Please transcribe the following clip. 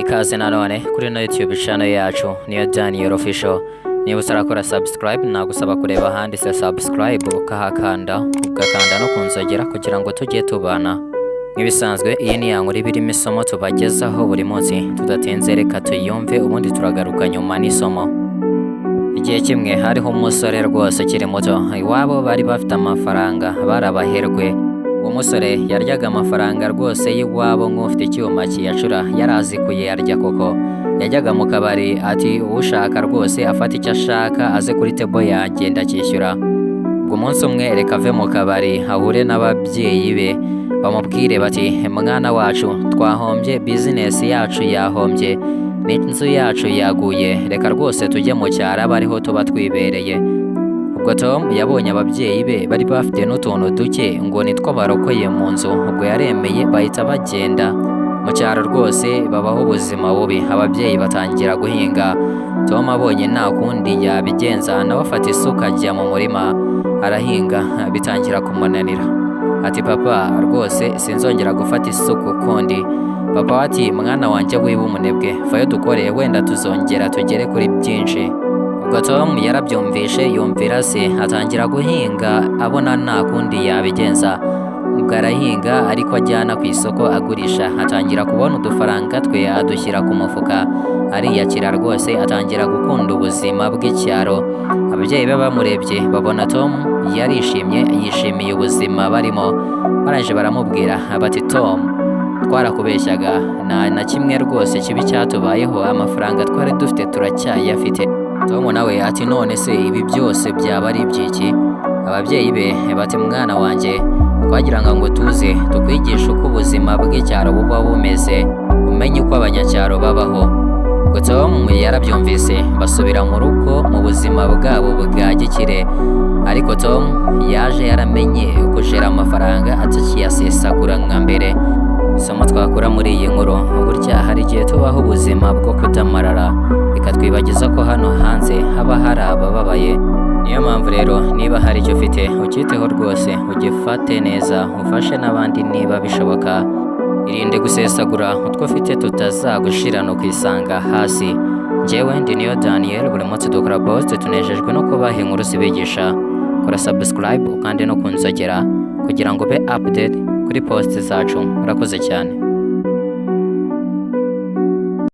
Ikaze nanone kuri ino YouTube channel yacu niyo Daniel Official. Niba utarakora subscribe, nagusaba kureba ahanditse subscribe ukahakanda, ugakanda no kunzogera kugira ngo tujye tubana. Nk'ibisanzwe, iyi ni ya nkuru iba irimo isomo tubagezaho buri munsi. Tudatinze, reka tuyumve, ubundi turagaruka nyuma n'isomo. Igihe kimwe hariho umusore rwose ukiri muto. Iwabo bari bafite amafaranga, barabaherwe. Uwo musore yaryaga amafaranga rwose y'iwabo nk'ufite icyuma kiyacura, yarazi kuyarya koko. Yajyaga mu kabari ati: "Ushaka rwose afata icyo ashaka, aze kuri table yanjye, ndacyishyura." Ubwo umunsi umwe reka ave mu kabari ahure n'ababyeyi be, bamubwire bati: "Mwana wacu, twahombye, bizinesi yacu yahombye, n'inzu yacu yaguye, reka rwose tujye mu cyaro abe ariho tuba twibereye." Ubwo Tom yabonye ababyeyi be bari bafite n'utuntu duke ngo nitwo barokoye mu nzu, ubwo yaremeye, bahita bagenda mu cyaro. Rwose babaho ubuzima bubi, ababyeyi batangira guhinga. Tom abonye nta kundi yabigenza, nawe afata isuka ajya mu murima arahinga, bitangira kumunanira. Ati: "Papa, rwose sinzongera gufata isuka ukundi." Papa we ati: "Mwana wanjye, wiba umunebwe, vayo dukore, wenda tuzongera tugere kuri byinshi." Ubwo Tom yarabyumvishe, yumvira se, atangira guhinga, abona nta kundi yabigenza. Ubwo arahinga ariko ajyana ku isoko agurisha, atangira kubona udufaranga twe, adushyira ku mufuka, ariyakira rwose, atangira gukunda ubuzima bw'icyaro. Ababyeyi be bamurebye babona Tom yarishimye, yishimiye ubuzima barimo. Barangije baramubwira bati: "Tom, twarakubeshyaga, nta na kimwe rwose kibi cyatubayeho, amafaranga twari dufite turacyayafite." Tom nawe ati: "None se ibi byose byaba ari iby'iki?" Ababyeyi be bati: "Mwana wanjye, twagiraga ngo tuze tukwigishe uko ubuzima bw'icyaro buba bumeze, umenye uko abanyacyaro babaho." Ubwo Tom yarabyumvise, basubira mu rugo mu buzima bwabo bwa gikire. Ariko Tom yaje yaramenye kujera amafaranga, atakiyasesagura nka mbere. Isomo twakura muri iyi nkuru: burya hari igihe tubaho ubuzima bwo kudamarara, bikatwibagiza ko hano hanze haba hari abababaye. Niyo mpamvu rero, niba hari icyo ufite, ucyiteho rwose, ugifate neza, ufashe n'abandi niba bishoboka. Irinde gusesagura utwo ufite, tutazagushirana ukisanga hasi. Njyewe ndi niyo Daniel. Buri munsi dukora post, tunejejwe no kubaha inkuru zibigisha. Kora subscribe kandi no kunzogera kugira ngo ube update kuri post zacu. Urakoze cyane.